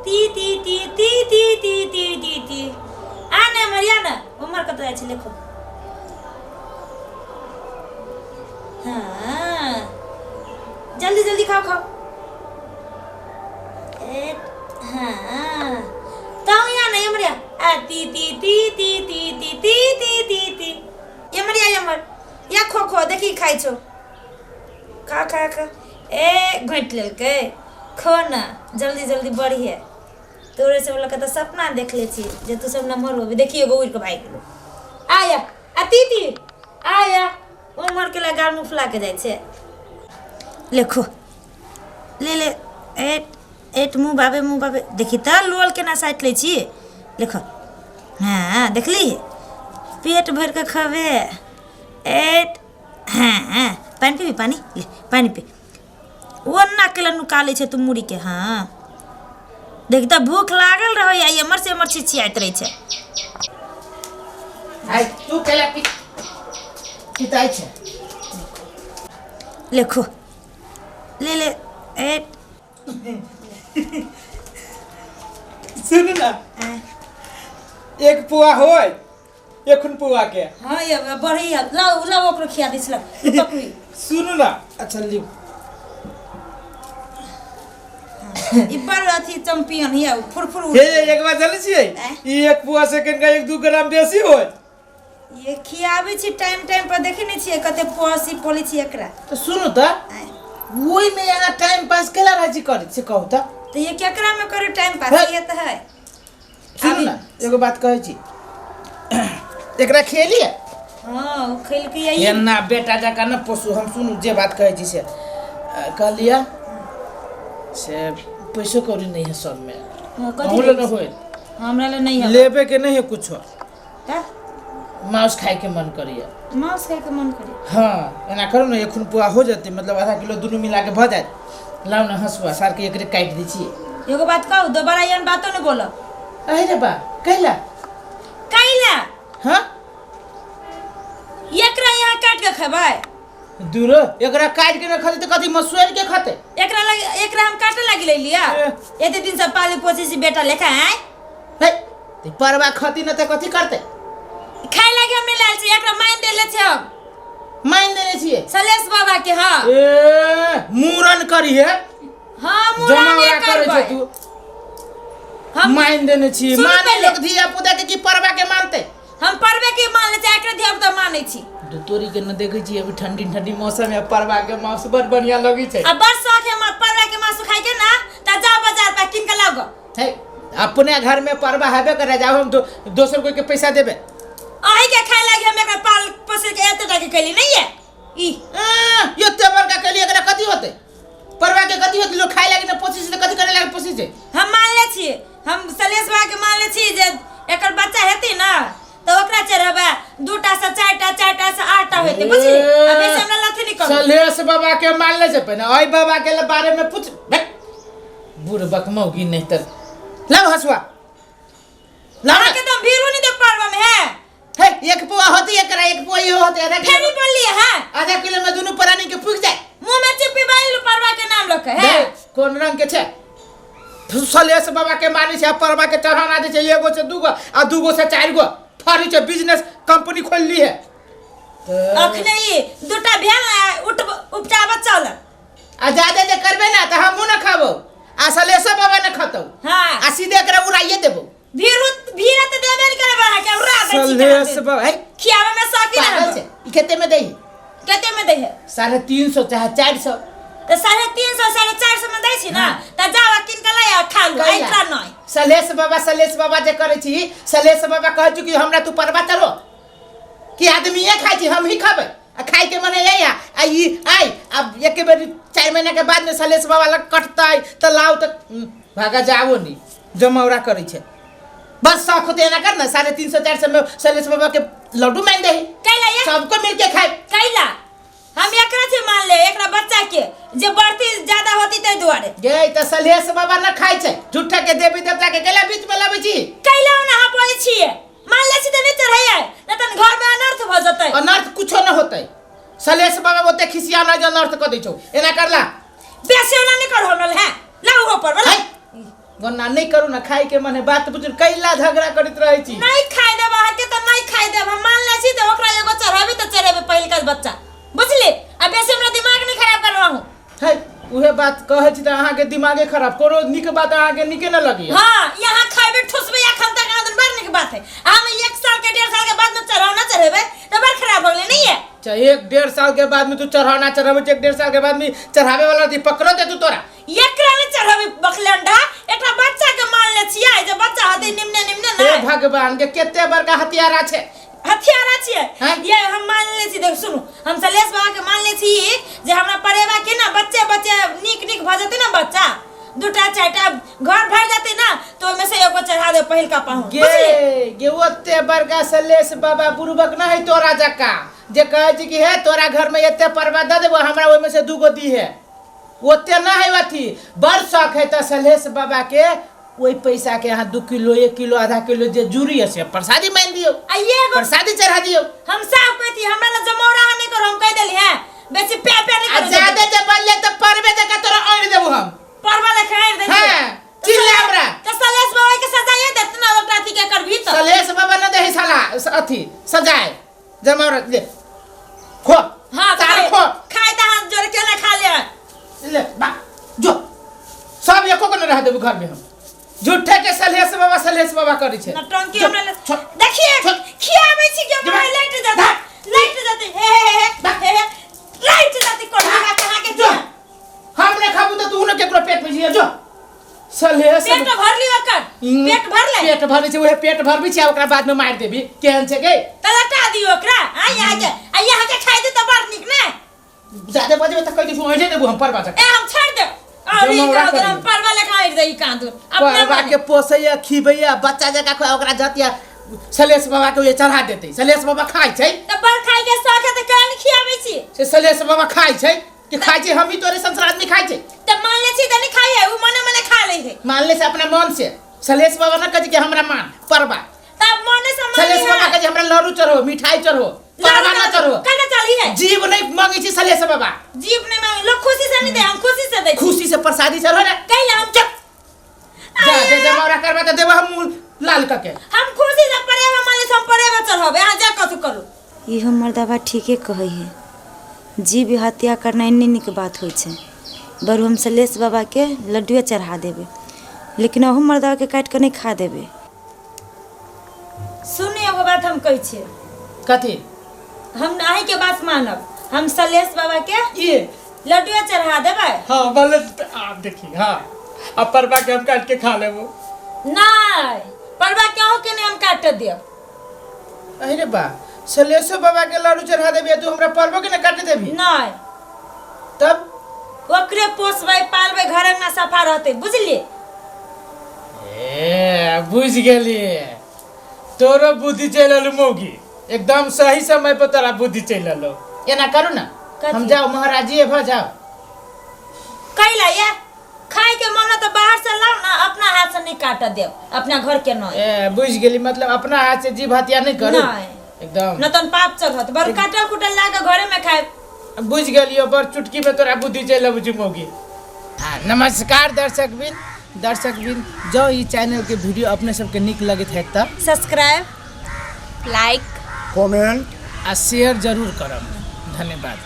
ती ती ती ती ती ती ती ती ती। आ ने मरिया ने, उमर कतऽ जाइ छै देखो। हाँ जल्दी जल्दी खाओ खाओ। ए हाँ तो यहाँ नहीं मरिया। आ ती ती ती ती ती ती ती ती ती ती। ये मरिया ये मर या खो खो देखी खाइ छो। खा खा खा। ए घोंटि लेलकै, खो न जल्दी जल्दी बढ़िए। तोरे सब लऽ कऽ तऽ सपना देखले छी जे तू सब नमहर होबी। देखी एगो उड़ि कऽ भागि गेलो। आया आ तीती आया, उमर के लगा गाल मुँह फुला के जाइ छै। ले खो ले ले। एट एट मुँह बाबे मुँह बाबे। देखी तऽ लोल केना साटि लै छी। देखो हाँ देखली पेट भरि कऽ खबे। एट हाँ पानि पीबी? पानि ले पानि पी। ओना केला नुका लै छै तू मुड़ीके। हाँ देख तऽ भूख लागल रहै आ एम्हर से एम्हर छिछियाइत रहै छै। आइ तू केला पी पिताइ छै। ले खो ले ले। एट सुन ना एक पुआ होय एखन पुआ के। हाँ ये बढ़िया लाओ लाओ ओकरो खिया दै छला पकड़ी। सुनू ना अच्छा लिउ। ई बड़ अथी चैंपियन हिया फुरफुर। हे एक बार चलै छियै ई एक पुआ से कनिका 1-2 ग्राम बेसी होय। ये खियाबै छी टाइम टाइम पर, देखै नहि छियै कते पसी पोलै छी एकरा। तऽ सुनू तऽ ओहिमे अहाँ टाइम पास केला रहै छी करै से कहू तऽ। तऽ ये केकरा में करू टाइम पास? ये तऽ है। सुनू ना एगो बात कहै छी, एकरा खेलिए? हाँ ओ खेलकै या एना बेटा जकाँ न पोसू हम। सुनू जे बात कहै छी से कहलियै से पैसो कौड़ी नहीं है सब में। कथी ले न होय? हमरा ले नहीं है। लेबे के नहीं है कुछो। मांस खाए के मन करिए। मांस खाए के मन करिए? हाँ एना करू ने एखन पुआ हो जते, मतलब आधा किलो दुनू मिला के भ जायत। लाउ ने हंसुआ सार के एकरे काटि दै छियै। एगो बात कहू, दोबारा एहन बातो नहीं बोलब। अरे रे बा कैला कैला? हाँ एकरा यहाँ काट के खेबै? दूर एकरा काट के न खते त कथी मसुआर के खते? एकरा लग एकरा हम काटे लागि लेलिया एते दिन से पाली पोसी छी बेटा लेखा हैं। हे ते परवा खती न त कथी करते? खाए लागि हम नहीं लायल छी, एकरा मान देले छी हम। मान देने छियै सलेश बाबा के। हाँ ए मूरन करी है। हाँ मूरन करे छै तू। हम मान देने छी माने लोग धिया पुता के की परवा के मानते? हम परवे के मान ले छै, एकरा धिया पुता मानै छी। तोरी के न देखै छी अभी ठंडी ठंडी मौसम में परवा के मांस बड़ बढ़िया लगै छै। आ बड़ शौक है हमरा परवा के मांस खाइ के ना, त जाओ बाजार पर किन के लाओ गो। हे अपने घर में परवा हेबे करे, जाओ हम दोसर कोई के पैसा देबे। अही के खाइ लागी हम एकरा पाल पोसे के एते टाके कैली नहीं है ई। एते बड़का कैली एकरा कथी होते? परवा के कथी होते? लोग खाइ लागी न पोसी छै त कथी करे लागी पोसी छै? हम मान ले छी, हम सलेश बाबा के मान ले छी जे एकर बच्चा हेतै ना त ओकरा चढ़ेबै 2टा से 4टा, 4टा से 8टा होते, बुझली? आ बेसी हमरा लथी नहीं करू। सलेश बाबा के मान ले छै पहिने ओइ बाबा के बारे में पूछ। बूढ़ बकमौगी नहीं त लाओ हसुआ लाओ। अहाँके तऽ हम भीड़ो नहीं देख पारबा में है। हे एक पुआ होती एकरा एक पुआ इहो होती आधा फेर किलो भी बोललिए है। आधा किलो में दुनू प्राणी के पुग जाए। मुंह में चिप्पी बाइल परवा के नाम लके है। कोन रंग के छै? सलेश बाबा के मानी छै परवा के चढ़ाना दे छै एगो से दूगो आ दूगो से चारि गो फरी छै, बिजनेस कंपनी खोल ली है। अखने ई दूटा भेल उठ उपटाबत चल। आ ज्यादा जे करबे ना त हमहू न खाबो आ सलेशो बाबा न खतौ। हाँ। आ सीधे एकरा उड़ाइए देबो। भीड़ भीड़ त देबे न करबे अहाँ के उड़ा दै छी। सलेश बाबा है खियावे में शौकीन पागल है। छै। ई कते में दै? कते में दै है? 350 चाहे 400। त 350 450 में दै छी ना त जाओ किन के लाय खा लू। कैला? एकरा नहीं। सलेश बाबा सलेश बाबा जे करै छी, सलेश बाबा कहै छी कि हमरा तू परवा चढ़ो कि आदमीए खाइ छी हम ही खबै आ खाइ के मने यही आ ई आई अब एक बेर 4 महीना के बाद में सलेश बाबा लग कटतै त लाउ त भागा जाओ नी जमौरा करै छै। बस शौक होते एना कर ना 350 400 में सलेश बाबा के लड्डू मान दे कैला ये सबको मिल के खाए। कैला हम एकरा से मान ले एकरा बच्चा के जे बढ़ती ज्यादा होती तै दुआरे। गे त सलेश बाबा न खाइ छै झूठा के देवी देवता के कैला बीच में लाबै छी? कैला ओना हम बोलै छियै मान ले छी त नहीं चढ़ैया न तन घर में अनर्थ भ जतै। अनर्थ कुछो न होतै, सलेश बाबा ओते खिसिया न जे अनर्थ क दै छौ। एना करला बेसी ओना नहीं कर होनल है लाउ हो पर है गन्ना नहीं करू ना खाए के मन है बात बुझू कैला झगड़ा करैत रहै छी। नहीं खाइ देब अहाँके तऽ नहीं खाइ देब। हम मान लै छी तऽ ओकरा एगो चढ़ेबै तऽ चढ़ेबै पहिलका बच्चा, बुझली? आ बेसी हमरा दिमाग नहीं खराब कर रहूँ। है उहे बात कहै छी तऽ अहाँके दिमागे खराब, कोनो नीक बात अहाँके नीके न लगैया। हाँ यहाँ खाइबे ठुसबे अखन तक आदमी बड़ नीक बात है। हम 1 साल के 1.5 साल के बाद में चढ़ौना चढ़ेबै तऽ बड़ खराब हो गेलै नहीं है। अच्छा 1-1.5 साल के बाद में तू चढ़ौना चढ़ेबै, 1-1.5 साल के बाद में चढ़ावे वाला दी पकड़ो दे तू तोरा। एकरा नहीं चढ़ावे बकलंडा, एकरा बच्चा के मान ले छियै जे बच्चा हते निमने निमने हे ना। भगवान के केते बड़का हथियारा छै। हथियारा छियै। हैं? ये हम मान ले छी, देख सुनू हम सलेश बाबा के मान ले छी जे हमरा परेवा के ना बच्चे बच्चे नीक नीक भ जेतै ना, बच्चा 2टा 4टा घर भर जेतै ना तो ओहिमे से एगो चढ़ा दे पहिलका पाहुन। गे गे ओते बड़का सलेश बाबा बुड़बक ना है तोरा जका जे कहै छै कि हे तोरा घर में एते परवा दे देबो हमरा ओहिमे से 2 गो दी है, ओते ना है अथी। बड़ शौक है तऽ सलेश बाबा के ओहि पैसा के अहाँ 2 किलो 1 किलो आधा किलो जे जुड़ी है से प्रसादी मान दियौ, आ एगो प्रसादी चढ़ा दियौ। हम साफ कहती हमरा ला जमौरा नहीं करो, हम कह देली है बेसी प्या प्या नहीं आ करो। ज्यादा जे बन जाए तऽ परबे जका तोरा आनि देबो हम। परवा लेखा आनि देबो। हाँ, चिल्ला हमरा। तऽ सलेश बाबा के सजाइए देत ना ओकरा अथी के करबी तऽ। सलेश बाबा न देही साला अथी सजाए जमौरा ले खो। हाँ, तार खाए। खो। खाए तऽ हाथ जोड़ के ना खा ले। ले बा जो सब एको को न रह देबो घर में हम। झूठे के सलेश बाबा सलेश बाबा करै छै। नौटंकी जो, हमरा ले। छोड़। देखिए, छोड़। खियाबै छी कि हमरा जो। लाइट जाते, लाइट जाते, हे, हे, हे, बा। हे, हे, लाइट जाते, कोठा कहाँ के जो। हम नहीं खाबू तो तू न केकरो पेट में जिया जो। सलेश पेट भर ली ओकर। पेट भर ले। पेट भरले छै, उहे पेट भरबी छै, ओकरा बाद में मारि देबी। केहन छै गे? त लटा दियो ओकरा। आ यहाँ के, आ यहाँ के खाइ दे त बड़ नीक ने। जादे बजबे त कहि दै छी, ऐसे देबू हम परवा जकाँ। ए हम छोड़ दे। और ई जमौरा कह करी। हम परवा लेखा ऐड़ दे ई कांदू। अपने परवा मने। के पोसैया खिबैया बच्चा जकाँ खुआ ओकरा जतिया सलेश बाबा के चढ़ा देतै। सलेश बाबा खाइ छै। त बड़ खाइ के शौक है त केना खियाबै छी? से सलेश बाबा खाइ छै कि खाइ छै हम ही तोरे संसार आदमी खाइ छै। त मान ले छी त नहीं खाइ है, उ मने मने खा ले है। मान ले से अपना मन से। सलेश बाबा न कहै छै कि हमरा मान परवा। तब मने से मान सलेश बाबा कहै छै हमरा लड्डू चढ़ो मिठाई चढ़ो परवा न चढ़ो। केना चली है? जीव नहीं मांगे छी सलेश बाबा। जीव नहीं मांगे, लोग खुशी से नहीं दे, हम खुशी से दे। खुशी से प्रसादी चढ़ो ना। कैला हम चुप। जा दे जमावरा करबा त देबो हम मुँह लाल कके। हम खुशी से परेवा मान ले हम परेवा चढ़बे, अहाँ जा कथु करू। ई हमर दवा ठीके कहै है, जीव हत्या करनाइ नहि नीक बात होइ छै। बरू हम सलेश बाबाके लड्डुए चढ़ा देबै, लेकिन अहू मर्दाके काटि कऽ नहि खा देबै। सुनी एगो बात हम कहै छियै। कथी? हम अहीँके बात मानब, हम सलेश बाबाके ई लड्डुए चढ़ा देबै। हाँ बोले आप देखी, हाँ अब परवा के हम काट के खा लेबो। नहीं परवा क्यों के नहीं हम काट देब। अरे बा सलेशो बाबा के लड्डू चढ़ा देबी तू हमरा परवो के न काट देबी? नहीं। तब ओकरे पोसबै पालबै, घर अंगना सफा रहतै, बुझलिए? ए बुझ गेली, तोरो बुद्धि चलि एलौ मौगी, एकदम सही समय पर तोरा बुद्धि चलि एलौ। एना करू ना, कथी? हम जाओ महाराजीए भ जाओ। कैला या खाए के मन तो बाहर से लाओ ना, अपना हाथ से नहीं काट देब, अपना घर के न। ए बुझ गेली, मतलब अपना हाथ से जीव हत्या नहीं करू। नहीं। एकदम न तन पाप चढ़त, बड़ काटल कुटल ला के घरे में खाए। बुझ गेलियो, बड़ चुटकी में तोरा बुद्धि चलि अबै छै मौगी। हाँ नमस्कार दर्शकबिन, दर्शकबिन जो ई चैनल के वीडियो अपने सबके नीक लगैत है तब सब्सक्राइब, लाइक, कमेंट आ शेयर जरूर करब। धन्यवाद।